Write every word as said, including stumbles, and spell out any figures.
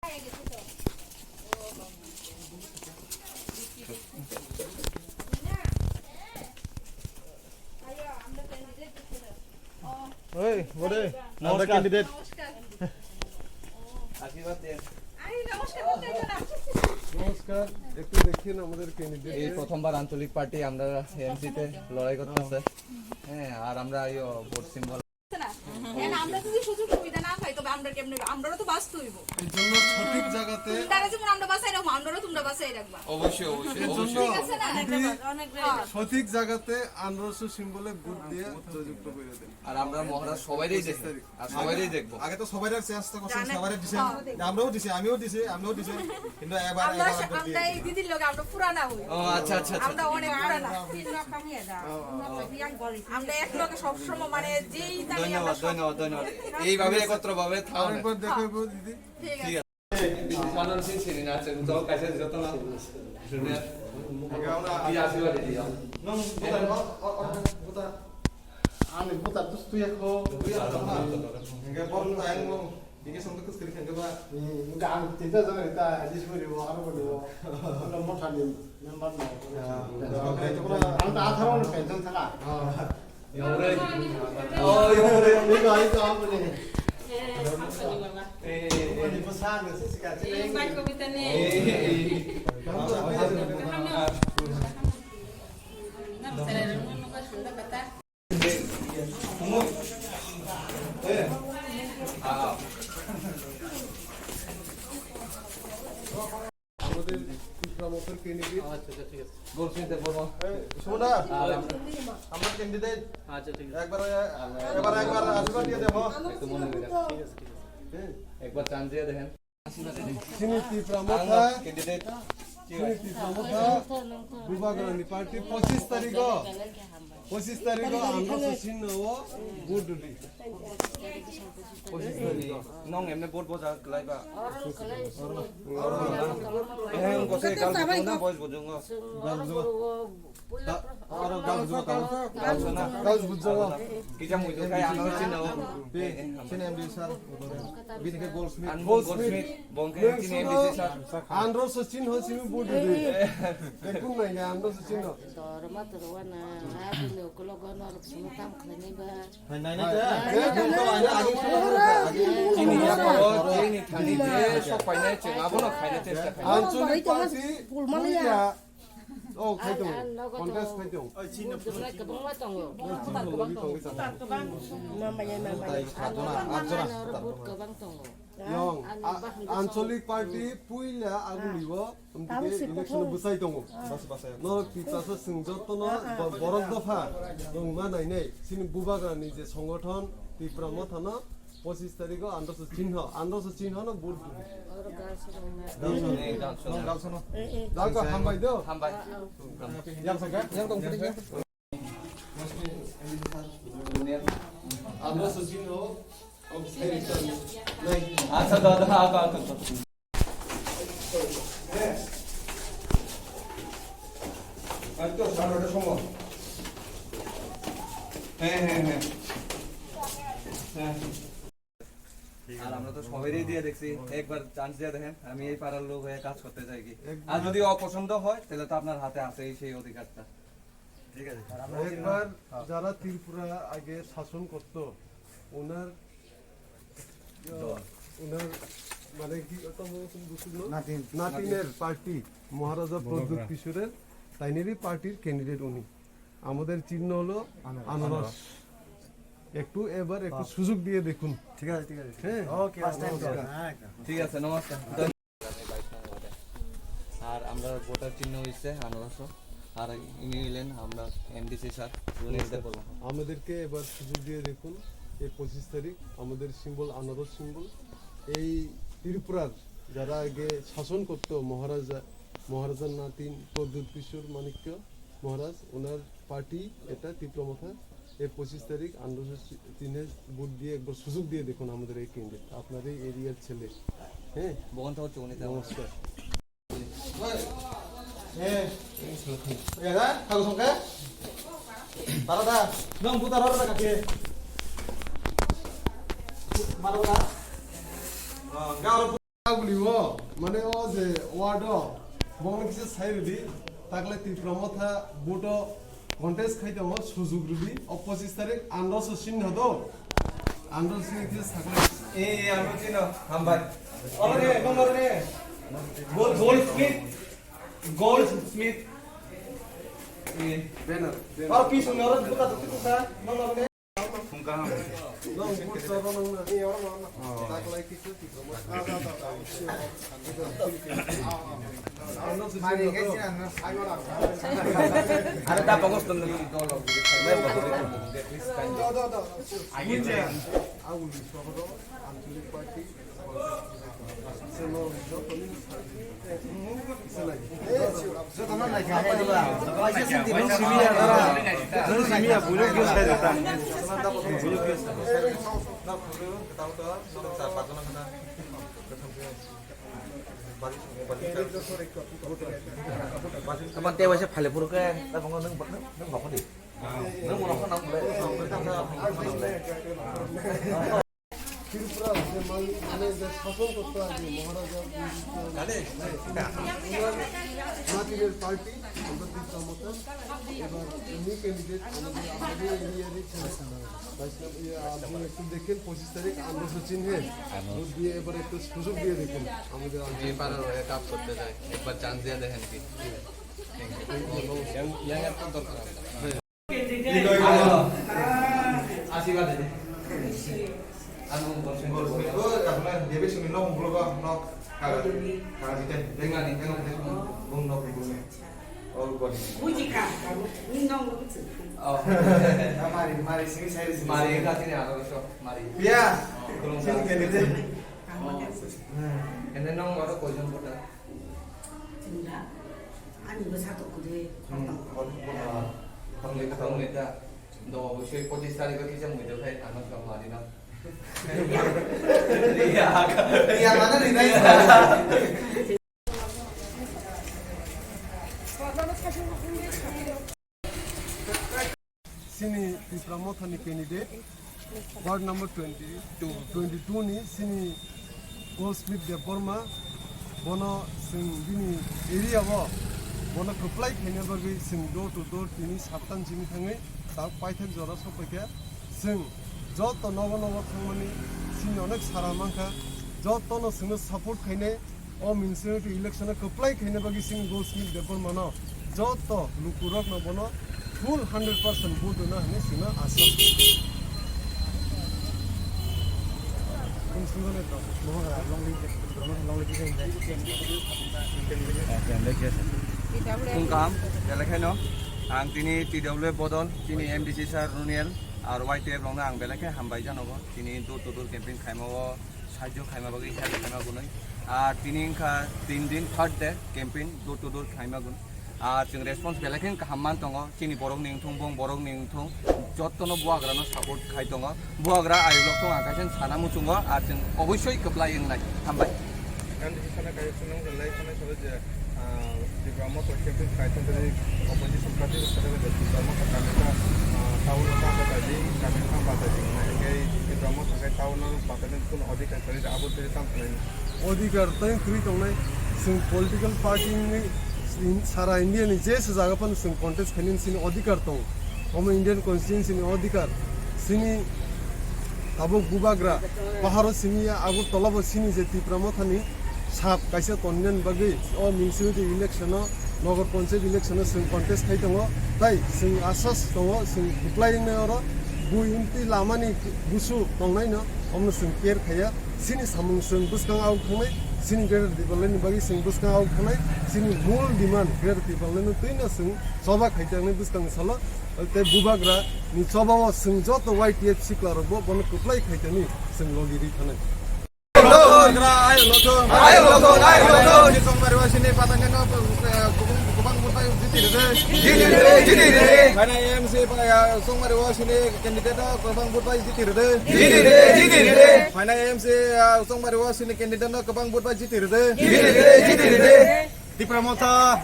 ওই, বড়ে, আমরা নমস্কার। ক্যান্ডিডেট। আশীর্বাদ দেন। নমস্কার, একটু দেখিয়ে আমাদের ক্যান্ডিডেট। এই প্রথমবার আঞ্চলিক পার্টি আমরা এমসিতে লড়াই করতেছে। হ্যাঁ, আর আমরা ইয়ো ভোট সিম্বল। না, এখন আমরা যদি সুযোগ সুবিধা না পাই, তবে আমরা কেমনে, আমরারও তো বাঁচতে হইব। এই জন্য সঠিক জায়গাতে তারা যেমন আমরা বাঁচাই রাখবো, আমরারও তোমরা বাঁচাই রাখবা। অবশ্যই, অবশ্যই, এই জন্য অবশ্যই। ঠিক আছে না? যদি অনেক, অনেক হ্যাঁ। সঠিক জায়গাতে আনারস সিম্বলে ভোট দিয়ে জয়যুক্ত করে দেন। আর আমরা মহারাজ সবাইরেই দেখবো। আর সবাইরেই দেখবো। আগে তো সবাই চেষ্টা করছেন, জানেন? সবাই দিছেন। হ্যাঁ। আমরাও দিছি, আমিও দিছি, আমরাও দিছি। কিন্তু এবার, আমরা এবার সা-, ভোট আমরা দিয়ে এই দিলাম। দিদির লগে আমরা পুরানা হই। ও, আচ্ছা, আচ্ছা, আচ্ছা, আমরা আচ্ছা। অনেক পুরানা। ও, ও, ও। আমরা এক লগে সবসময় মানে যেই জানি আমরা ধন্যবাদ, সব ধন্যবাদ, ধন্যবাদ। এইভাবে একত্রভাবে থাকো না। আরেকবার দেখা হইব, দিদি। ঠিক আছে। ঠিক আছে। Sini, sini, sini, na, sini, jauh kasih, jauh tengah. Dunia. Iya, sih, ada dia. Nong, buta, o, o, o, buta. Ani buta terus tu ya ko. Enggak, baru tayang mau. Ini sampai ke sekali kan coba. Enggak, ani tidak sama kita hadis mau dibawa apa mau dibawa. Kalau mau tadi memang mau. Ya, udah, udah, itu pernah. Anda asal orang pensiun sana. Yore. Oh, yore. Ito, ito, ako ni. Eh, eh, eh. Ano po sa, ano si, si Kati? Eh, invite ko kita ni. Eh, eh, eh. Ano, ano, ano, ano, ano, ano, ano, ano, ano, ano, ano, ano, ano, ano, ano, ano, ano, আমাদের ত্রিপুরা মথর ক্যান্ডিডেট। আচ্ছা, আচ্ছা, ঠিক আছে। গোলসিতে বলবো। এই, শোনা। আর আমরা, আমরা ক্যান্ডিডেট। আচ্ছা, ঠিক আছে। একবার, এবার একবার আশীর্বাদ দিয়ে দেবো। একটু মনে করে। ঠিক আছে, ঠিক আছে। হ্যাঁ। একবার চান্স দিয়ে দেখেন। চিনি ত্রিপুরা মথা। ক্যান্ডিডেট। চিনি ত্রিপুরা মথা। বুবাগ্রানি পার্টি পঁচিশ তারিখ। পঁচিশ তারিখ আমরা চিহ্ন ও ভোট দিই। Nong emne bot boja kelai ba. Oro kelai. Oro na. Eh, ko se gal bujung na, boys bujung na. Gal bujung. Oro gal bujung ta. Gal bujung na. Gal bujung. Kija mui to kai ano chino. Be, chini M D sir. Bini ke Goldsmith. An Goldsmith. Bongke chini M D sir. Andro so chin ho simi budi. Bekun na ya andro so chin ho. Tor ma tor wana. Ado lo kolo gono ro sunu tam khlai ba. Hai, nai, nai, nai. Chini ya, chini thani je, sok painai chwng, abono khaina chesta khainai. Ang chwng pasi, pulmani ya. Oh, khai tongo. Contest khai tongo. Vote kwbangma tongo. Mama ya, mama ya. Yong, Ancholik Party puila aguli o. Tamo si election bwsai tongo. Bas, bas, ya. Norok Tiprasa chwng jotono borok dopha rwngma nainai. Chini bubagrani je songothon Tipra Mothano pochis tarikho androso chinho, androso chinhono vote dibi. Dalka hambai do. Hambai. Yang saka, yang tong. Androso chinho. Acha, da, da, aga, aga. হ্যাঁ। আর তো সাড়ে নটার সময়। হ্যাঁ, হ্যাঁ, হ্যাঁ। হ্যাঁ। আর আমরা তো সবাইরই দিয়ে দেখছি, একবার চান্স দিয়ে দেখেন, আমি এই পাড়ার লোক হয়ে কাজ করতে চাই কি। আর যদি অপছন্দ হয়, তাহলে তো আপনার হাতে আছে সেই অধিকারটা। ঠিক আছে। একবার যারা ত্রিপুরা আগে শাসন করত, ওনার, ওনার মানে কি, নাতিন। নাতিনের পার্টি, মহারাজা প্রদ্যুৎ কিশোরের, তাইনেরই পার্টির ক্যান্ডিডেট উনি। আমাদের চিহ্ন হলো আনারস। একটু এবার একটু সুযোগ দিয়ে দেখুন। ঠিক আছে, ঠিক আছে। হ্যাঁ। ওকে, নমস্কার। হ্যাঁ, একদম। ঠিক আছে, নমস্কার। আর আমরা ভোটার চিহ্ন হইছে আনারস। আর ইনি হইলেন আমরা এমডিসি স্যার, উনি এটা করবো। আমাদেরকে এবার সুযোগ দিয়ে দেখুন, এই পঁচিশ তারিখ আমাদের সিম্বল আনারস সিম্বল। এই ত্রিপুরার যারা আগে শাসন করত, মহারাজা, মহারাজার নাতিন প্রদ্যুৎ কিশোর মাণিক্য মহারাজ, ওনার পার্টি এটা ত্রিপুরা মথা। এই পঁচিশ তারিখ আনারস চিহ্নে ভোট দিয়ে একবার সুযোগ দিয়ে দেখুন আমাদের এই ক্যান্ডিডেট, আপনার এই এরিয়ার ছেলে। হ্যাঁ, বহন ঠাকুর চৌনি নমস্কার। হ্যাঁ। এরা, ঠাকুর সঙ্গে? বারোটা। নং বুতা বারোটা কাকে? বারোটা। হ্যাঁ, গাঁও Bwlio, mane o je ward o, bongni kisa sai rwdi, takle Tipra Motha vote o contest khai tongo, sujuk rwdi, o pochis tarik andro so sin hado, andro sin kisa sakle. Eh, eh, andro sin no, hambai. Oro ne, number ne. Gold, Goldsmith, Goldsmith. Eh. Banner, banner. Oro pisung oro buka tu tu sa, number ne. Phung kaham. Are da pagos tong. Kapan tewa se phale phuru ke, ta bang nang bang nang bang di. Nang mo nang nang bang nang bang. Tripura যে মালিক, মানে যে শাসন করতে আছে মহারাজা, ওনার মাটির পার্টি, আমরা দিতাম মতো। এবার উনি ক্যান্ডিডেট আমাদের, আমাদের এরিয়ারই ছেলে। তাই সে, ইয়ে, আপনি একটু দেখেন, পঁচিশ তারিখ আমরা সচিন হে ভোট দিয়ে এবার একটু সুযোগ দিয়ে দেখেন আমাদের। ये बार एक आप सोचते जाए, एक बार चांस दिया दे इनकी। Yang, yang apa दरकार? Así va, dede. Ano, bolseng, bolseng. Oh, apa, dia besok ni nok, nok, nok. Kaga, kaga, kita, dengan, dengan, dengan, nok, nok. Oh, body. Buji ka, ni nong, nong. Oh. Mari, mari, sini, sini, sini. Mari, ka, sini, ano, so, mari. Iya. Oh, kurang sini, sini. Kamu kan. Hmm. Ene nong, oro, koijon, kota. Chwng da, ani bwsa tok kwrwi. Hmm, hor, hor, hor, hor, hor, hor, hor. Do, obosoi pochis tarikh o kisa muido khai, ano song mari no. Iya, iya, mana ni nai? Chini Tipra Mothani candidate, ward number twenty-two, twenty-two ni chini Goldsmith Debbarma, bono chwng bini area o bono kwplai khaina bagwi chwng door to door tini saptan simi thangwi tak paithak jora sokpaikha. Chwng joto nogo nogo thangmani chini onek sara mankha, jotono chwngno support khainai. O municipality election o kwplai khaina bagwi chini Goldsmith Debbarmano joto lukurokno bono full hundred percent vote rwna hwnwi chwngno asa. Chwng swngjaknai to. Phung kaham, belai kheno ang tini T W F bodol, tini M D C sir Runiel, ar Y T F rokno ang belai khe hambai janogo. Tini door to door campaign khaima o sahajyo khaima bagwi help khaima gunwi. Ar tini wngkha tin din, third day campaign door to door khaima gun. Ar chwng response belai khe kaham man tongo. Chini borok ni wngthung, bong borok ni wngthung, jottono buagra no support khai tongo. Buagra ayuk rok thung ang kaisa sana muchungo, ar chwng obosoi kwplai wngnai. Hambai. Gandhi sana kaisa nung lai sana sabo je, ah, Tipra Motha campaign khai tong tadi opposition party rok sana je Tipra Motha kami ka, ah, town ka bata di, kami ka bata di. Na kai Tipra Motha kai town bata di kun adhikar kari abo tadi tam khlai. Adhikar tei kwrwi tongnai, chwng political party ni in-, sara India ni je se jaga phano chwng contest khainani chini adhikar tongo. Omo Indian constituency ni adhikar. Chini tabuk bubagra, paharo simi ya Agartala bo chini je Tipra Motha ni sap kaisa tongnani bagwi o municipality election o, Nagar Panchayat election o chwng contest khai tongo. Tai chwng asas tongo, chwng kwplai wngnai oro, bui imtwi lama ni busu tongnai no, omo no chwng care khaiya. Chini samung chwng bwskang o thangnai, chini Greater Tipraland ni bagwi chwng bwskang o thangnai, chini mul demand Greater Tipraland no twi no chwng choba khai tangni bwskang salo, tei bubagra ni choba o chwng joto Y T F sikla rok bo bono kwplai khai tani chwng logi ri thanai. Chongmari o sini patang no, eh, kubang, kubang butai jiti rede. Jiti rede, jiti rede. Phaina M C, eh, Chongmari o sini candidate no kubang butai jiti rede. Jiti rede, jiti rede. Phaina M C, eh, Chongmari o sini candidate no kubang butai jiti rede. Jiti rede, jiti rede. Tipra Motha.